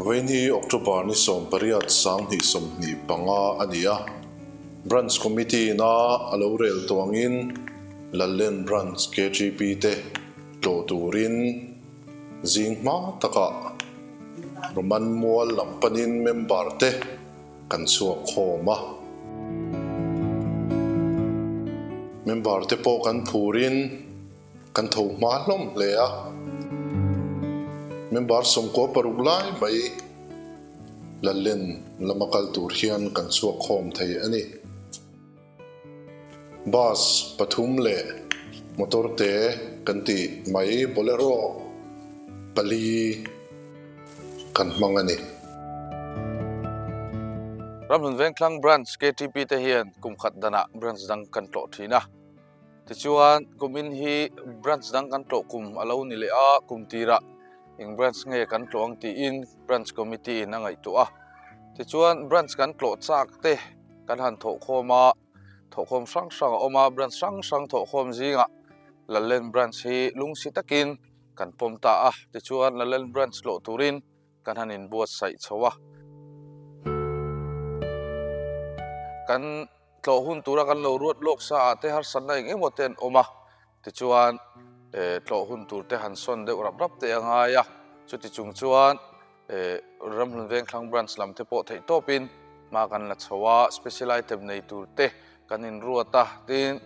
Vawiin hi October ni 18 2025 a ni a, Branch Committee ina a lo rel tuangin Lallen Branch KTP te tlawh turin zing hma takah Roman mual lam panin member te kan chhuak khawm a. Member te pawh kan phurin kan tho hma hlawm hle a. Member 96 lai mai Lallen lama kal tur hian kan chhuak khawm thei a ni. Bus pathum leh motor te kan tih mai Bolero pali kan hmang a ni. Ramhlun Vengthlang Branch KTP te hian kum khat danah branch dang kan tlawh thin a. Tichuan kumin hi branch dang kan tlawh kum a lo ni leh a, kum tirah eng branch nge kan tlawh ang tiin branch committee in a ngaihtuah a. Tichuan branch kan tlawh chak te kan han thawhkhawm a, thawhkhawm hrang hrang a awm a, branch hrang hrang thawhkhawm zingah Lallen branch hi lungsi takin kan pawm ta a, tichuan Lallen branch tlawh turin kan han inbuatsaih chho a. Kan tlawh hun tura kan lo ruat lawk sa ah te harsatna eng emaw te an awm a, tichuan tlawh hun tur te han sawn deuh rap rap te a ngai a, chuti chung chuan Ramhlun Vengthlang Branch lam te pawh theih tawpin hma kan la chho a, special item nei tur te kan inruat a, tin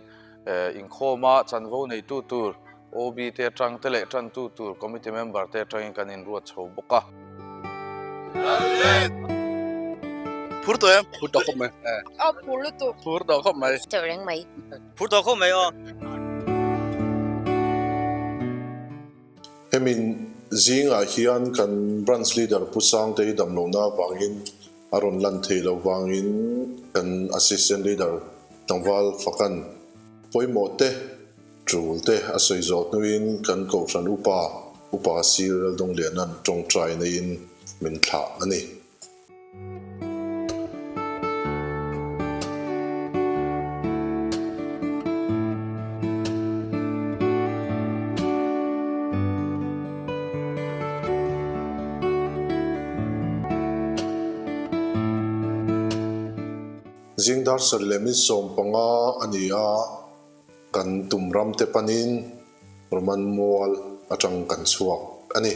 inkhawma chanvo neitu tur OB te atang te leh tantu tur committee member te atangin kan inruat chho bawk a. Phur tawh em? Phur tawh khawp mai. Aw phur lutuk. Phur tawh khawp mai. Teuh reng mai. Phur tawh khawp mai aw. Hemi zingah hian kan Branch Leader Pu Sangtei damlohna avangin a rawn lan thei loh vangin kan Assistant Leader Tlangval Fakan pawimawh te, tul te a sawi zawh hnuin kan Kohhran Upa, Upa Sir Laldongliana'n tawngtai neiin min thlah a ni. Zing dar sarih leh min 15 a ni a, kan tum ram te panin Roman mual atang kan chhuak a ni.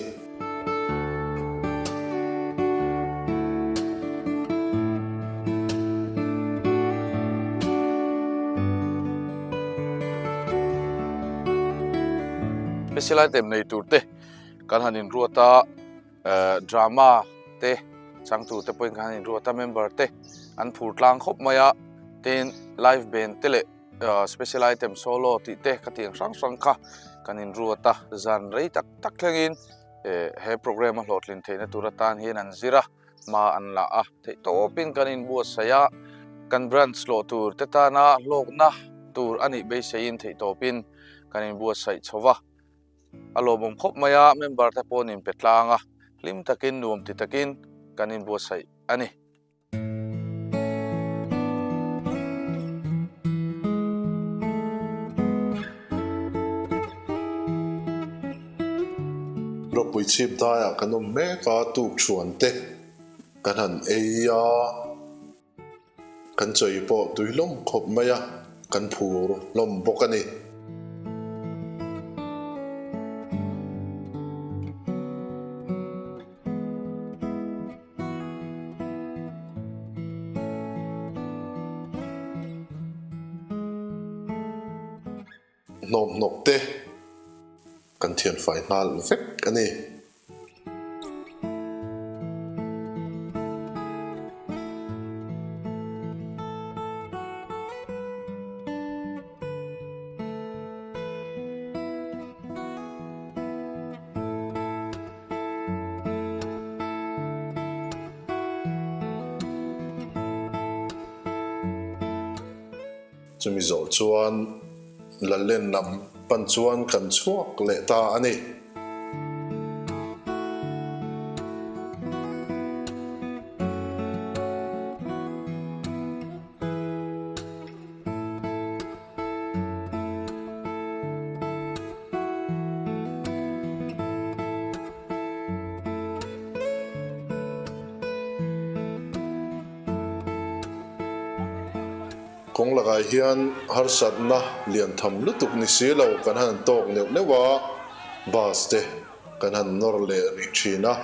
Special item nei tur te kan han inruat a, drama te changtu te pawhin kan han inruat a, member te an phur tlang khawp mai a, tin live band te leh Special item solo tih te ka tih ang hrang hrang kha kan inruat a, zan rei tak tak thlengin he program a hlawhtlin theihna tur atan hian an zir a, hma an la a, theihtawpin kan inbuatsaih a, kan branch hlawh tur te tana hlawkna tur a nih beiseiin theihtawpin kan inbuatsaih chho va, a lawmawm khawp mai a, member te pawh an inpe tlang a, hlim takin nuam ti takin kan inbuatsaih a ni. Ropui chhip daiah kan awm mek a, tuk chhuan te kan han ei a, kan chawi pawh tui hlawm khawp mai a, kan phur hlawm bawk a ni. Hnawmhnawk te kan thianfai nghal vek a ni. Chumi zawh chuan Lallen lam pan chuan kan chhuak leh ta a ni. Kawng lakah hian harsatna lian tham lutuk ni si lo kan han tawk neuh neuh a, bus te kan han nawr leh rih thin a.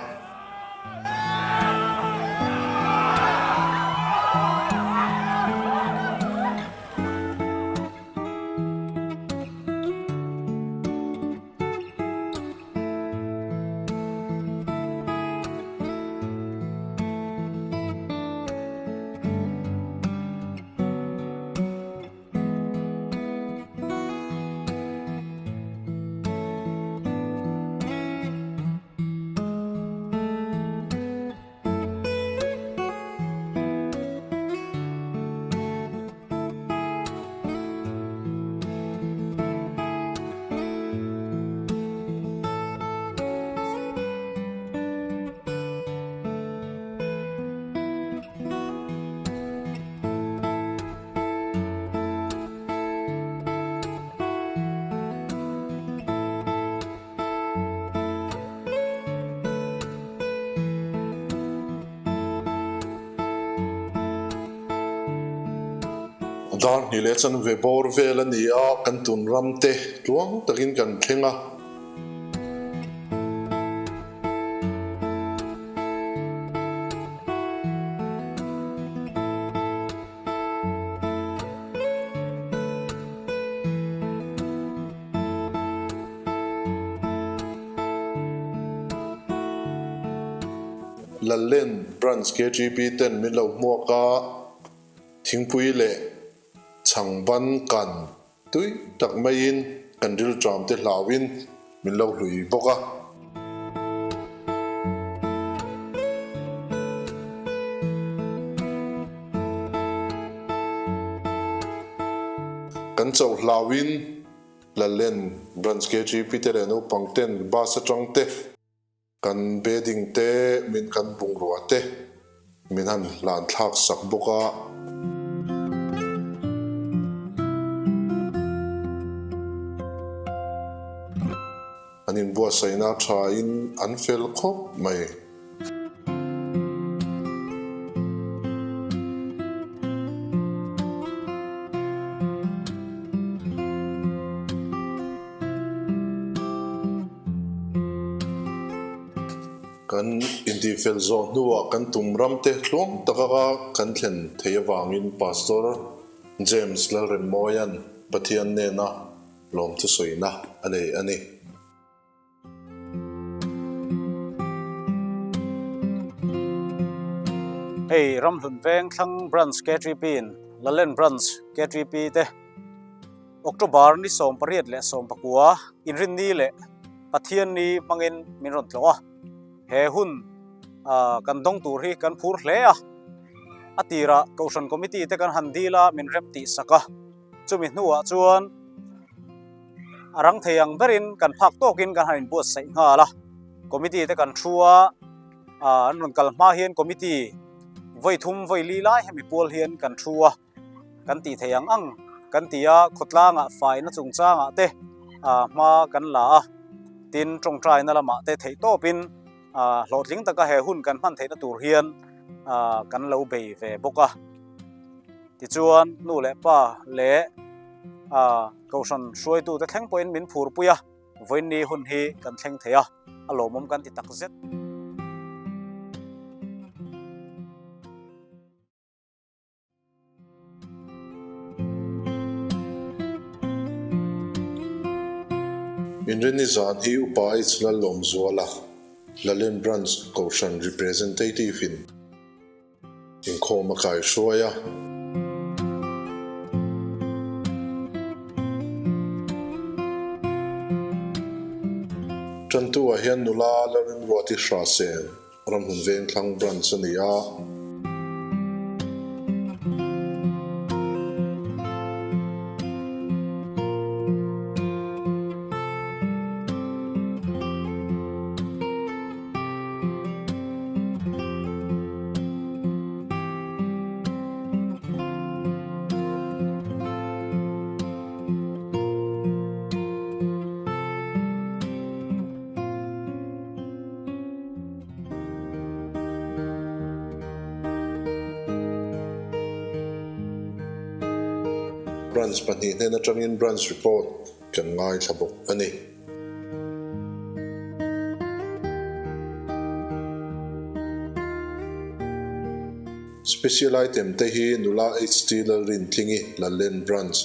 Dar hnih leh chanve bawr vel a ni a, kan tun ram te tluang takin kan thleng a. Lallen Branch KTP ten min lo hmuak a, thingpui leh chhangban kan tui tak maiin kan rilṭam te hlauin min lo hlui bawk a. Kan chauh hlauin Lallen Branch KTP te leh naupang ten bus atang te kan bedding te min kan bungrua te min han hlan thlak sak bawk a. An inbuatsaihna thain an fel khawp mai. Kan intihfel zawh hnuah kan tum ramte tluang taka kan thlen theih avangin Pastor James Lalremmawia'n Pathian nena lawmthu sawina a nei a ni. Hei Ramhlun Veng Thlang Branch KTP in Lalen Branch KTP te October ni 18 leh 19 Inrinni leh Pathianni hmangin min rawn tlawh a. He hun kan dawng tur hi kan phur hle a. A tirah Kohhran Committee te kan han dil a, min rem tih sak a. Chumi hnuah chuan a rang thei ang berin kan phak tawkin kan han inbuatsaih nghal a. Committee te kan thu a, an rawn kal hma hian committee vawi thum vawi li lai hemi pual hian kan thu a, kan tih thei ang ang kan ti a, khawtlangah faina chungchangah te hma kan la a, tin tawngtaina lamah te theih tawpin hlawhtling taka he hun kan hman theihna tur hian kan lo bei ve bawk a. Tichuan nu leh pa leh Kohhran hruaitute thleng pawhin min phurpui a, vawiinni hun hi kan thleng thei a, a lawmawm kan ti tak zet. Inrinni zan hi Upa H Lallawmzuala, Lalen Branch Kohhran Representative in Inkhawm a kai hruai a. Tantu-ah hian nula Lalrimruati Hrasen, Ramhmun Vengthlang Branch a ni a. Branch pahnih hnen atangin Branch Report kan ngaithla bawk a ni. Special item te hi Nula HT Lalrintlingi, Lallen Branch.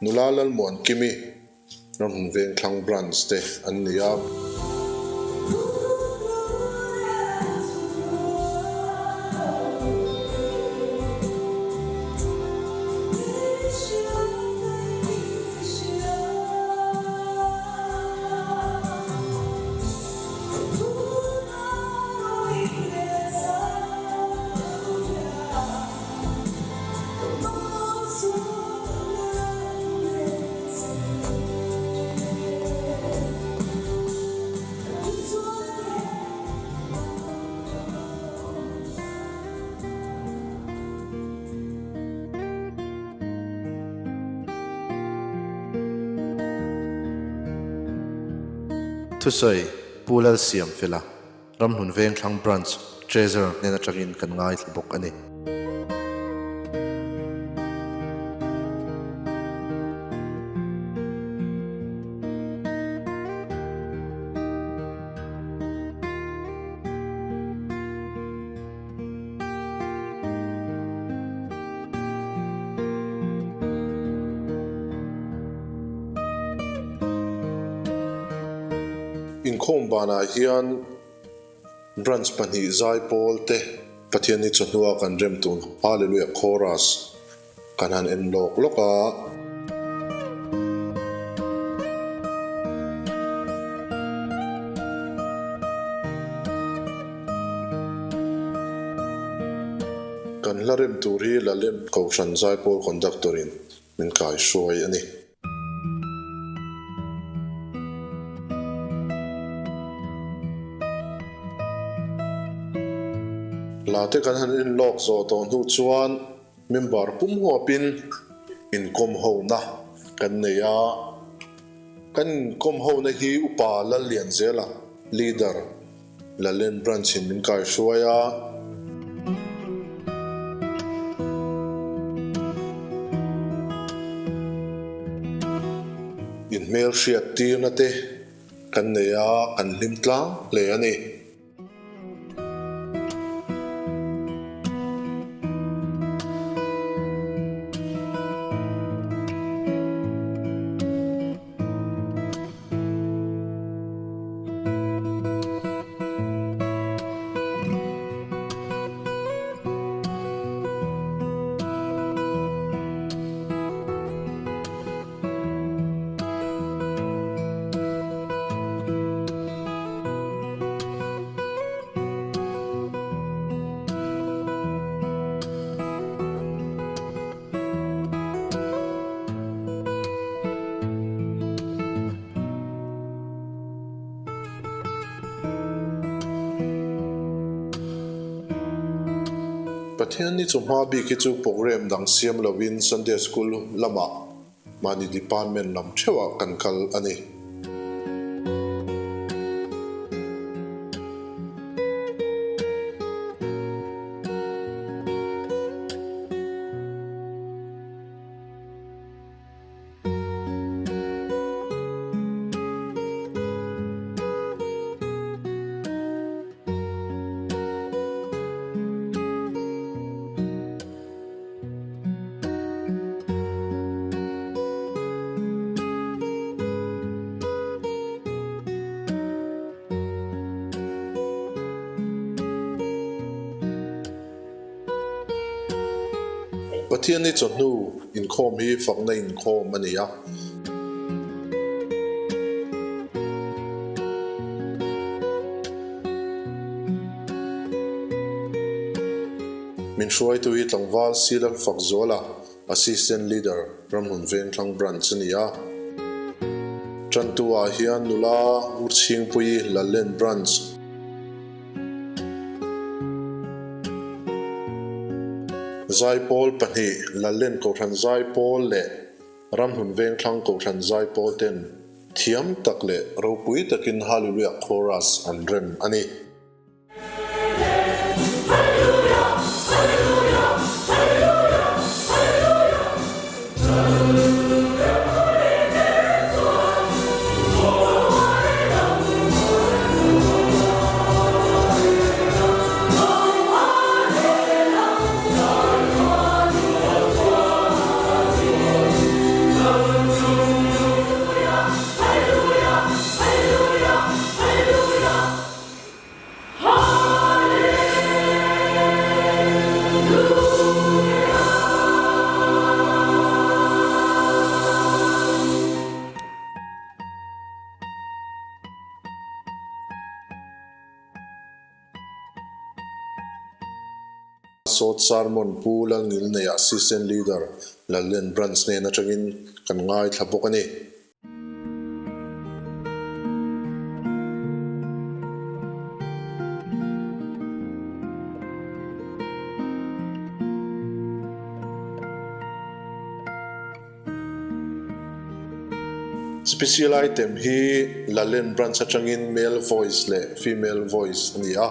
Nula Lalmuankimi Ramhun Vengthlang Branch te an ni a. Thusawi, Pu Lalsiamfela. Ramhlun Vengthlang Branch Treasurer hnen atangin kan ngaithla bawk a ni. Inkhawm banah hian Branch pahnih zaipawl te Pathian hi chawhnua kan rem tun Hallelujah Chorus kan han en lawk lawk a. Kan hla rem tur hi Lalem Kohhran Zaipawl Conductor in min kai hruai a ni. Hla te kan han inlawk zawh tawh hnu chuan member pum huapin inkawm hona kan nei a. Kan inkawm hona hi Upa Lallianzela, Leader, Lalen Branch in min kai hruai a. In hmelhriat tirna te kan nei a, kan hlim tlang hle a ni. Pathian ni chu hma bik hi chu program dang siam lovin Sunday School lamah mahni department lam theuhah kan kal a ni. Pathian hi chawhnu inkhawm hi fakna inkhawm a ni a. Hruaitu hi tlangval Silal Fakzuala, Assistant Leader, Ramhlun Vengthlang Branch a ni a. Tantu ah hian nula Ngurchhingpuii Lallen Branch, Zaipawl pahnih, Lallen Kohhran Zaipawl leh Ramhlun Vengthlang Kohhran Zaipawl ten thiam tak leh ropui takin Hallelujah Chorus an rem a ni. Sawt Sermon Pu Lalngilneia Assistant Leader Lallen Branch hnen atangin kan ngaithla bawk a ni. Special item hi Lalen branch atangin male voice leh female voice a ni a.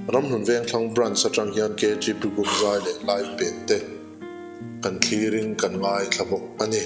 Ramhlun Vengthlang Branch atang hian KGP Group zai leh live band te kan thlirin kan ngaithla bawk a ni.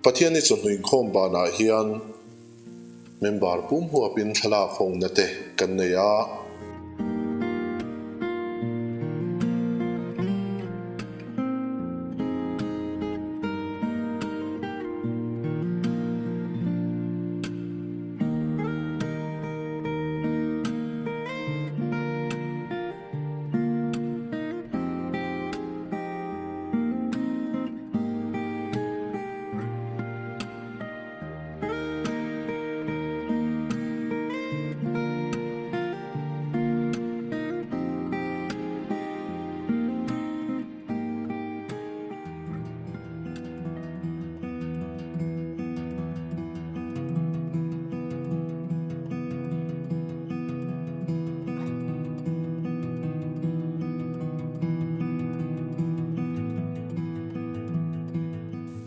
Pathianni chawhnu inkhawm banah hian member pum huapin thlalak hawngna te kan nei a.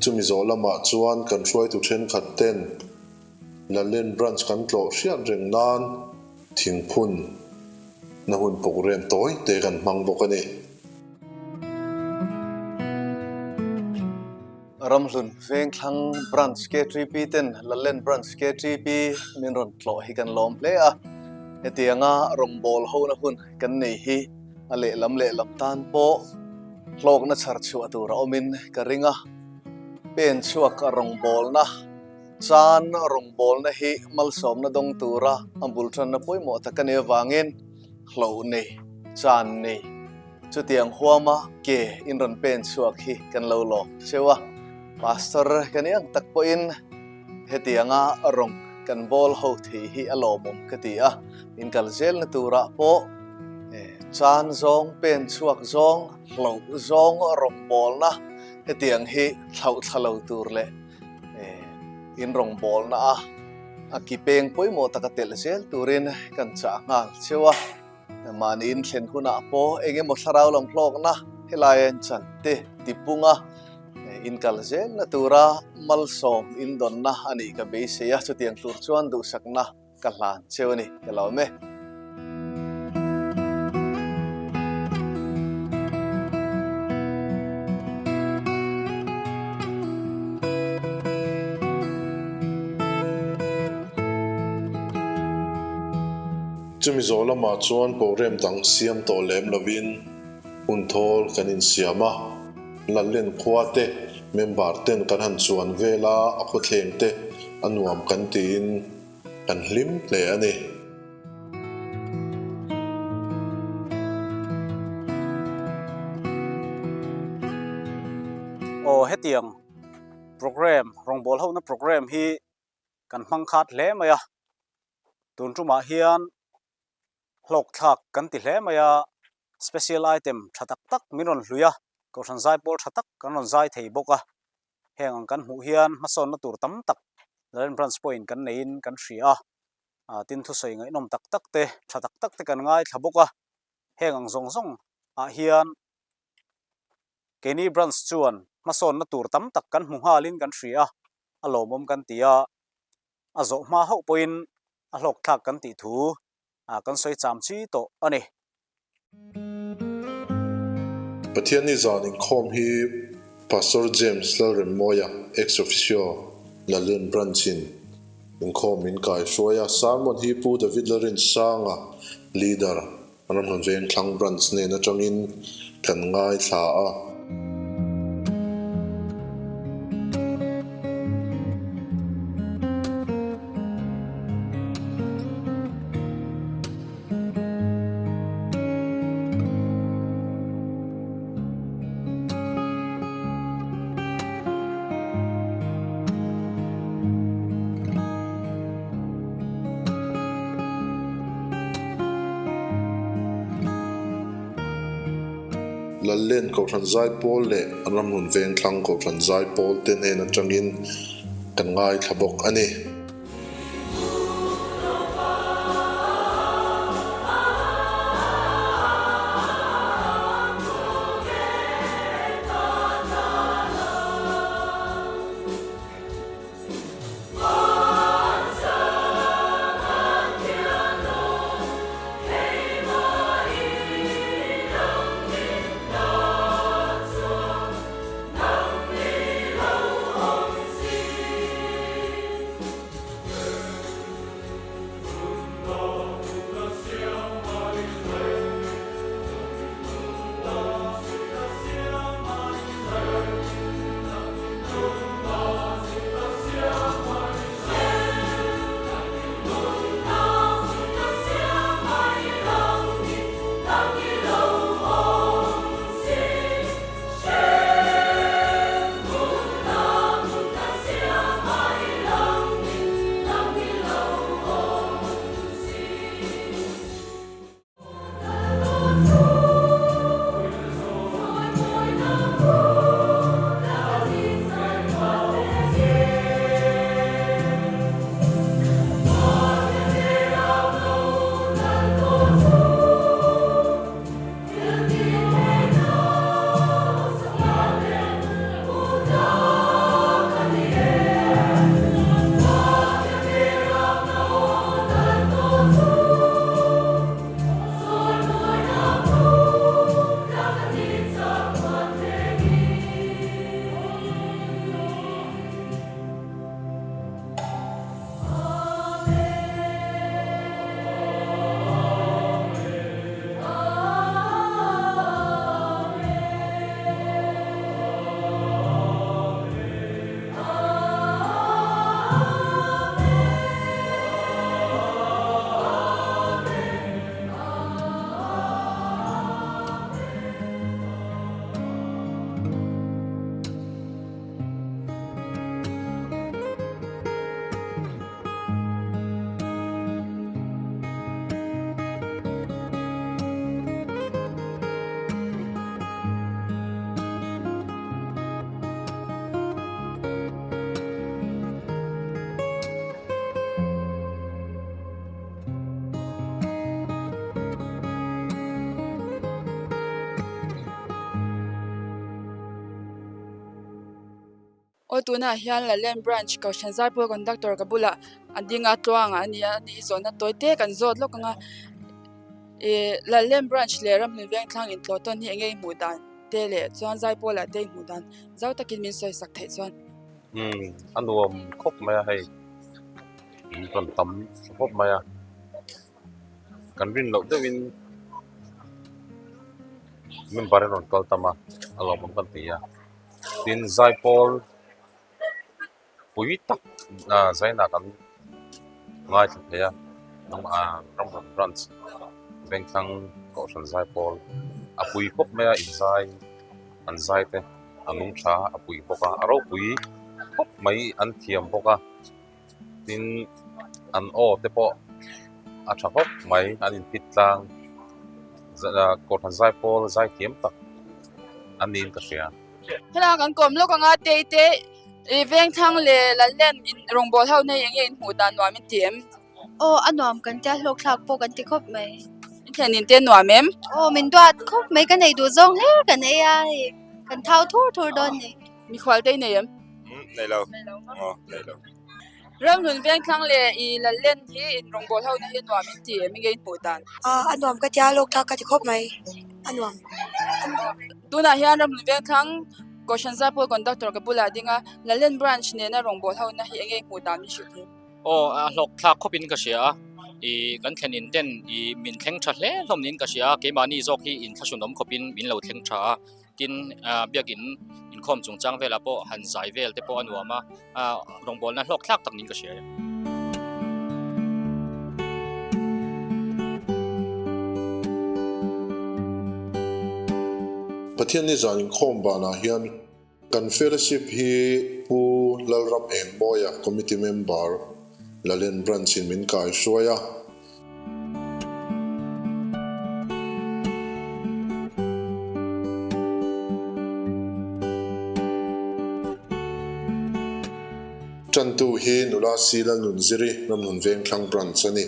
Chumi zawh lamah chuan kan hruaitu thenkhat ten Lallen Branch kan tlawh hriat reng nan thingphun na hun programme tawi te kan hmang bawk a ni. Ramhlun Vengthlang Branch KTP ten Lallen Branch KTP min rawn tlawh hi kan lawm hle a, hetianga rawngbâwl hona hun kan nei hi a lehlam lehlam tan pawh hlawkna chhar chhuah tur a awmin ka ring a, pen chhuak rawngbâwlna chan rawngbâwlna hi malsawmna dawng tura a bul tanna pawimawh tak a nih avangin hlauh nei, chan nei. Chutiang huama ke in rawn pen chhuak hi kan lo lawm cheu a, Pastor ka ni ang tak pawhin hetianga rawng kan bawl ho thei hi a lawmawm ka ti a, in kal zelna turah pawh chan zawng, pen chhuak zawng, hloh zawng rawng bawlna hetiang hi thlauh thla lo tur leh in rawng bawlna a a ki peng pawimawh taka telh zel turin kan chah nghal cheu a. Mahni in thlen hunah pawh eng emaw thlarau lam hlawkna helai a inchan te tipunga inkal zelna tura malsawm indawnna a nih ka beisei a, chutiang tur chuan duhsakna ka hlan cheu a ni, ka lawm e. Chumi zawh lamah chuan program dang siam tawh lem lovin hun thawl kan insiam a, Lallen khua te member ten kan han chuan vel a, a khawthleng te a nuam kan tiin kan hlim hle a ni. Aw hetiang program rawngbâwl hona program hi kan hmang khat hle mai a, tun tumah hian hlawk thlak kan ti hle mai a, special item tha tak tak min rawn hlui a, kohhran zai pawl tha tak kan rawn zai thei bawk a, heng ang kan hmuh hian hmasawnna tur tam tak Lalen Branch pawhin kan neiin kan hria a, tin thusawi ngaihnawm tak tak te tha tak tak te kan ngaithla bawk a, heng ang zawng zawng ah hian keini Branch chuan hmasawnna tur tam tak kan hmu nghalin kan hria a. a lawmawm kan ti a, a zawh hma hauh pawhin a hlawk thlak kan tih thu kan sawi cham chi tawh a ni. Pathianni zan inkhawm hi Pastor James Lalremmawia, Ex Officio, Lallen Branch-in inkhawm min kaihruai a, sermon hi Pu David Lalrinsanga, Leader, Ramhlun Vengthlang Branch hnen atangin kan ngaithla a. Lallen Kohhran Zaipawl leh Ramhlun Vengthlang Kohhran Zaipawl te hnen atangin kan ngaithla bawk a ni. Aw tunah hian Lalen Branch Kohhran Zaipawl Conductor ka bulah a ding a tluangah a ni a, ani hi zawhna tawi te kan zawt lawk ang a. Ih Lalen Branch leh Ramhlun Vengthlang intlawh tawn hi eng nge i hmuh dan te leh chuan Zaipawlah te i hmuh dan zau takin min sawi sak theih chuan. Umm a nuam khawp mai a hei in rawn tam tha khawp mai a kan rin loh deuhin member an rawn kal tam a a lawmawm kan ti a tin zaipawl pui tak ah zaina kan ngaithla thei a Ramhlun branch Vengthlang Kohhran zaipawl a pui khawp mai a inzai an zai te a nung tha a pui bawk a a ropui khawp mai an thiam bawk a tin an aw te pawh a tha khawp mai an in fit tlang Kohhran zaipawl zai thiam tak an niin ka hria. Helai kan kawm lawk anga tei te ih Vengthlang leh Lallen in rawngbâwl ho nei eng nge in hmuh dan nuam in ti em? Aw a nuam kan tia hlawk thlak pawh kan ti khawp mai. In thlen in te nuam em? Aw min duat khawp mai ka nei duh zawng hler kan ei a hei kan thau thur thur dawn ni. Mikhual te i nei em? Umm nei lo. Aw nei lo. Ramhlun Vengthlang leh i Lallen hi in rawngbâwl ho na hi nuam in ti em? Enge in hmuh dan? Aw a nuam ka tia hlawk thlak ka ti khawp mai a nuam. Tunah hian Ramhlun Vengthlang Kohhran Zaipawl Conductor ka bulah ding a Lallen Branch nena rawngbâwl ho na hi enge i hmuh dan min hrilh thei? Aw a hlawk thlak khawp in ka hria a, ih kan thlen in ten ih min thleng tha hle hlawm niin ka hria a, keimahni zawk hi in thlahrun awm khawp in min lo thleng tha a, tin ah biakin inkhawm chungchang velah pawh han zai vel te pawh a nuam a, ah rawngbawlna hlawk thlak tak niin ka hria e. Pathian ni zan inkhawm banah hian Kan fellowship hi Pu Lalram Engmawia Committee Member Lalen Branch in min kai hruai a. Tantu hi nula Sila Nunziri Ramhlun Vengthlang Branch a ni.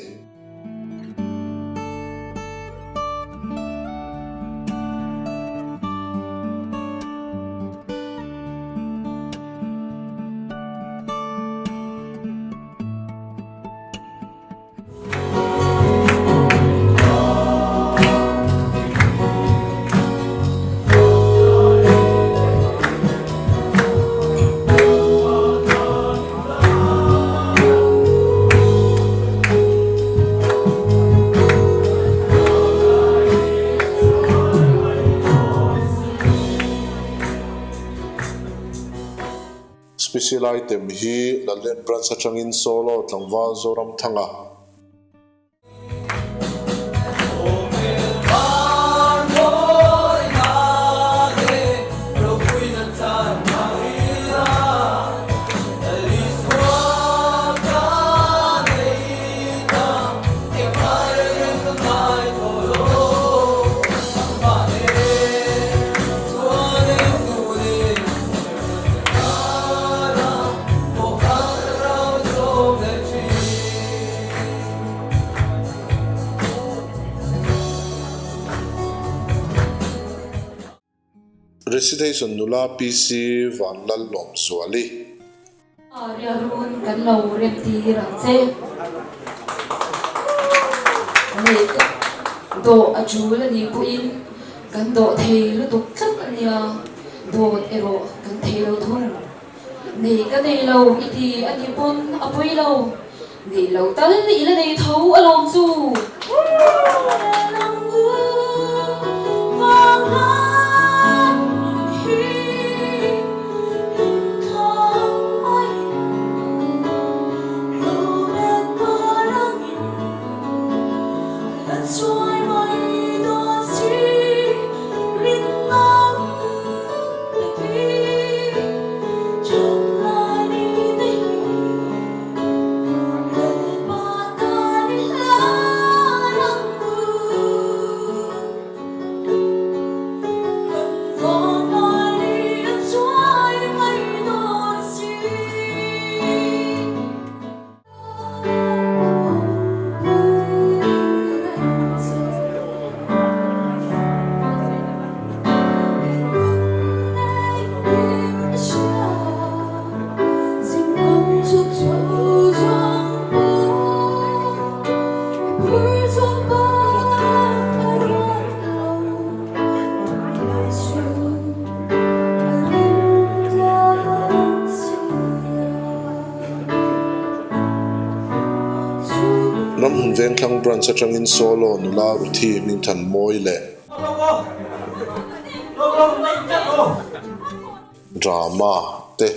Special item hi Lallen Branch atangin Solo tlangval Zoramthanga. Recitation nula PC Vanlallawmzuali. Riahrun kan lo rem tir ang che. Leh dawh a tul a nih pawhin kan dawh thei lutuk tlat a nia, dawt erawh kan thei lo thung. Nei ka nei lo i ti a nih pawn a pawi lo, nei lo tal i la nei tho alawm chu. Ramhmun Vengthlang Branch atangin Solo nula Ruthi Hmingthanmawi leh Drama te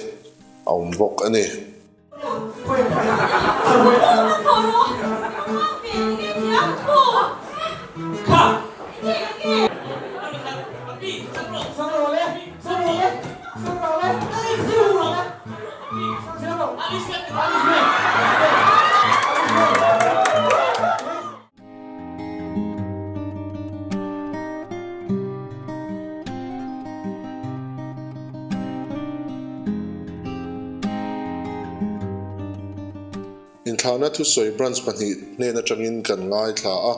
a awm bawk a ni. Inthlahna thusawi branch pahnih hnen atangin kan ngaithla a.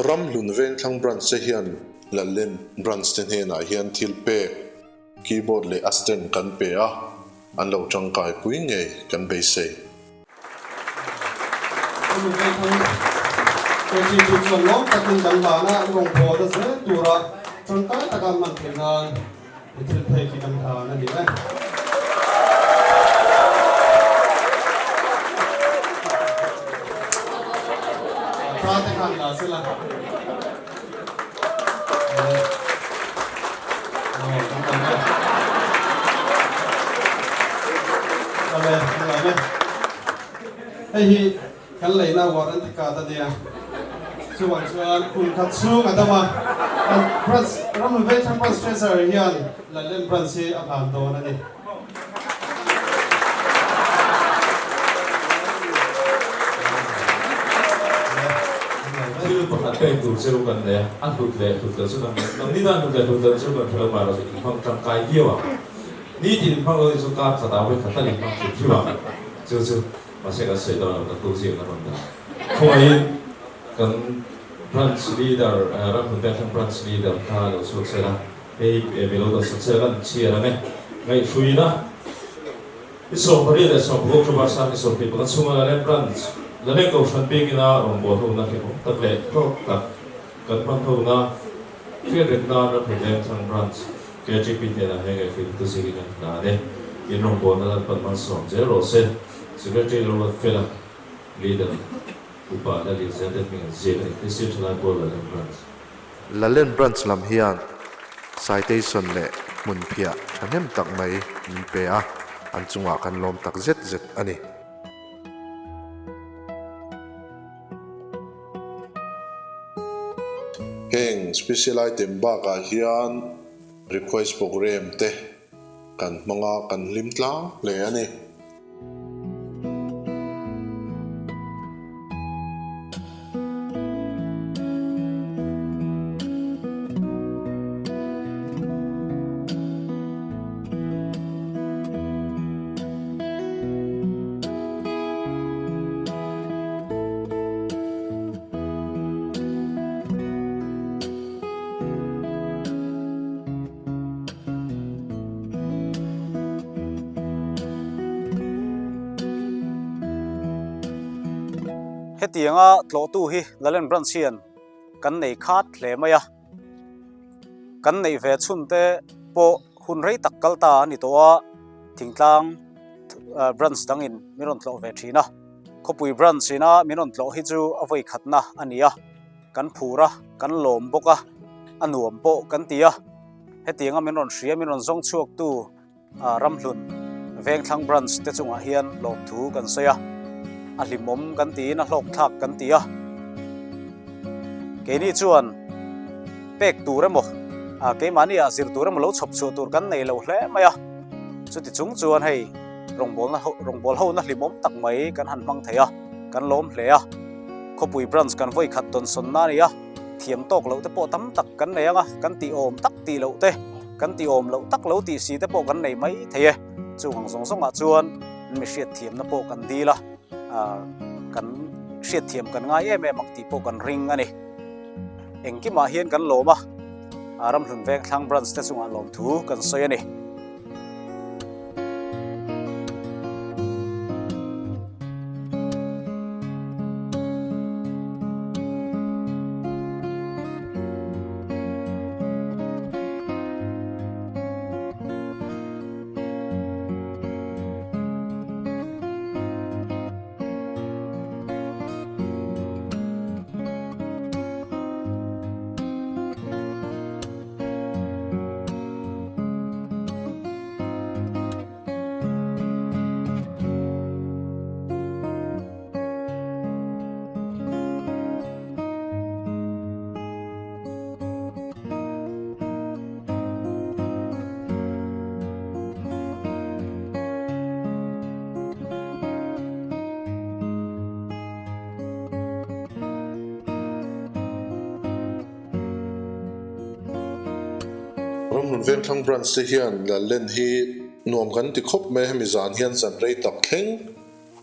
Ramhlun Vengthlang Branch te hian Lallen Branch te hnenah hian thil pek, keyboard leh a stand kan pe a, an lo tangkai pui ngei kan beisei. Ramhlun Vengthlang KTP chuan lawm takin kan hlan a, an rawn bawlna zel tura tangkai taka an hman theih nan he thil phek hi kan hlan a ni e. Tha te khan la sela. Hei hi kan leina warranty card a nia. Chuvang chuan kum khat chhung a dam a, kan branch Ramhlun Vengthlang Branch Treasurer hian Lallen Branch hi a hlan dawn a ni. Thil pakhat pek tur cheu kan nei a, a hlut leh hlut loh chu kan nangni tan hlut leh hlut loh chu kan hre lo mai erawh chu inhmang tangkai viau ang. Nitin inhmang lo ni chu kar khat ah vawikhat tal inhmang thei thiu ang. Chu chu mahse kan sawi dawn lo, ka tu zing a rawn dah. Khawiin kan branch leader, Ramhun Vengthlang branch leader kha lo chhuak sel a. Hei milo dan sak sel kan chhiar ang e. Ngaihhruina i 28 leh 16 October sang i 21 chhunga Laleng Branch, Laleng Kohhran bikina rawngbâwl hona hlimawm tak leh hlawk tak kan hman hona hriatreng nan Ramhlun Vengthlang Branch KGP hnenah he ngaihhruina tu zingin an hlan e. In rawngbâwlna Lalpan malsawm zel rawh se. Secretary Lalruat Fela, Leader, Upa Lallianzela te hming an ziak a ni. Kristian Thalai Pawl Laleng Branch. Lalen Branch lam hian citation leh hmunphiah thahnem tak mai min pe a, an chungah kan lawm tak zet zet a ni. Heng special item bakah hian request programme te kan hmang a, kan hlim tlang hle a ni. Hetianga tlawhtu hi Lalen Branch hian kan nei khat hle mai a, kan neih ve chhun te pawh hun rei tak kal ta a ni tawh a, thingtlang branch dangin min rawn tlawh ve thin a, khawpui branch ina min rawn tlawh hi chu a vawi khatna a ni a. Kan phur a, kan lawm bawk a, a nuam pawh kan ti a. Hetianga min rawn hria, min rawn zawng chhuaktu Ramhlun Vengthlang Branch te chungah hian lawmthu kan sawi a, a hlimawm kan tiin a hlawkthlak kan ti a. Keini chuan pek tur emaw, keimahni ah zir tur emaw lo chhawp chhuah tur kan nei lo hle mai a. Chuti chung chuan hei rawngbawlna rawngbâwl hona hlimawm tak mai kan han hmang thei a, kan lawm hle a. Khawpui branch kan vawi khat dawnsawn na a ni a, thiam tawk loh te pawh tam tak kan nei ang a, kan tih awm tak tih loh te, kan tih awm loh tak lo tih si te pawh kan nei mai thei e. Chung ang zawng zawngah chuan mi hriatthiamna pawh kan dil a, kan hriatthiam kan ngai em em ang tih pawh kan ring a ni. Engkimah hian kan lawm a, Ramhlun Vengthlang branch te chungah lawmthu kan sawi a ni. Ramhlun Vengthlang Branch te hian Lallen hi nuam kan ti khawp mai a, hemi zan hian zan rei tak thleng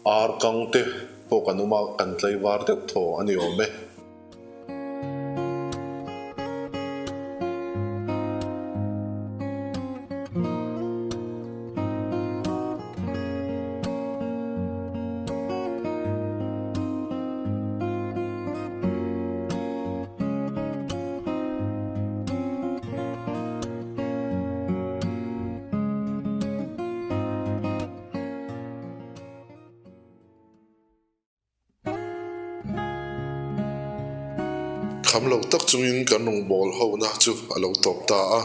ar kang te pawh kan awm a, kan tlaivar deuh thaw a ni awm e. Kham lo tak chungin kan rawngbâwl hona chu a lo tawp ta a.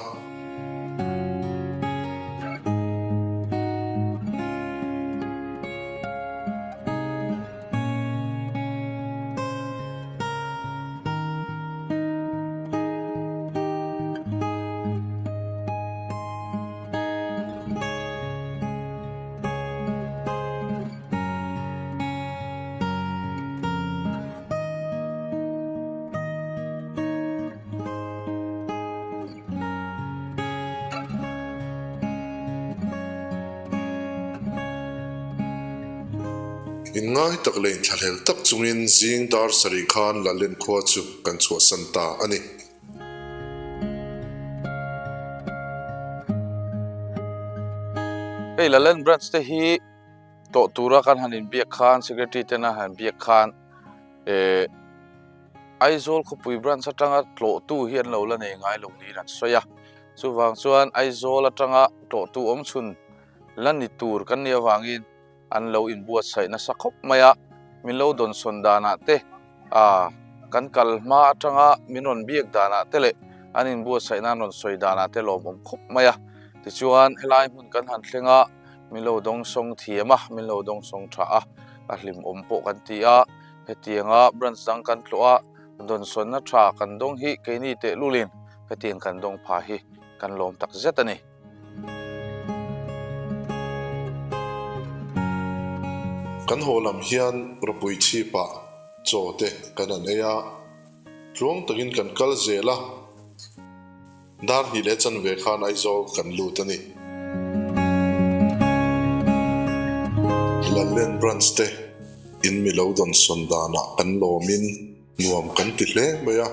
Inngai tak leh inthlahlel tak chungin zing dar sarih khan Lallen khua chu kan chhuahsan ta a ni. Hei Lallen Branch te hi tawh tura kan han inbiak khan Secretary tena han biak khan eh Aizawl khawpui branch atanga tlawhtu hi an lo la nei ngai lo niin an sawi a, chuvang chuan Aizawl atanga tlawhtu awm chhun la ni tur kan nih avangin an lo inbuatsaih nasa khawp mai a, min lo dawnsawn danah te ah kan kal hma atanga min rawn biak danah te leh an inbuatsaih nan rawn sawi danah te lawmawm khawp mai a, tichuan helai hmun kan han thleng a. Min lo dawngsawng thiam a, min lo dawngsawng tha a, a hlimawm pawh kan ti a, hetianga branch dang kan tlawh a, dawnsawnna tha kan dawng hi keini tehlulin hetiang kan dawng pha hi kan lawm tak zet a ni. Kan haw lam hian ropui chhipah chaw te kan han ei a, tluang takin kan kal zel a. Dar hnih leh chanve khan Aizawl kan lut a ni. Lallen Branch te in mi lo dawnsawn danah kan lawmin nuam kan ti hle mai a.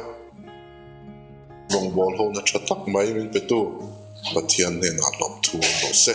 Rawngbâwl hona tha tak mai min petu Pathian hnenah lawmthu awm rawh se.